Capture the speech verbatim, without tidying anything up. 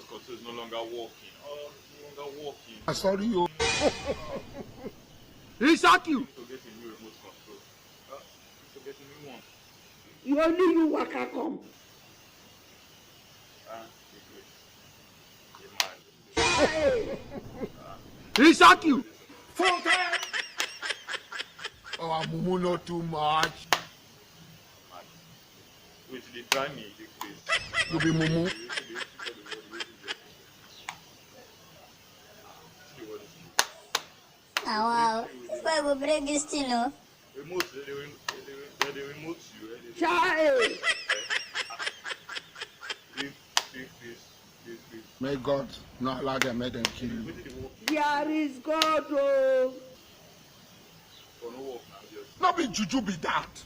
Control is no longer working. Oh, no longer working. I sorry you. He shock you. Need to get a new remote control. Uh, need to get a new one. You only you waka come. Ah, the grace. The man. He shock you. Our mumu not too much. Wait, they try me, the grace. You be mumu. See what is Ah, wow. This boy go break this thing, oh. Remote, they, they, they, they, they remote you. Eh? They, Chai! Big, big, big, big, big. May God not allow them, make them kill you. Wetin dey work? There is God, oh. For no work now, just Not be juju be that.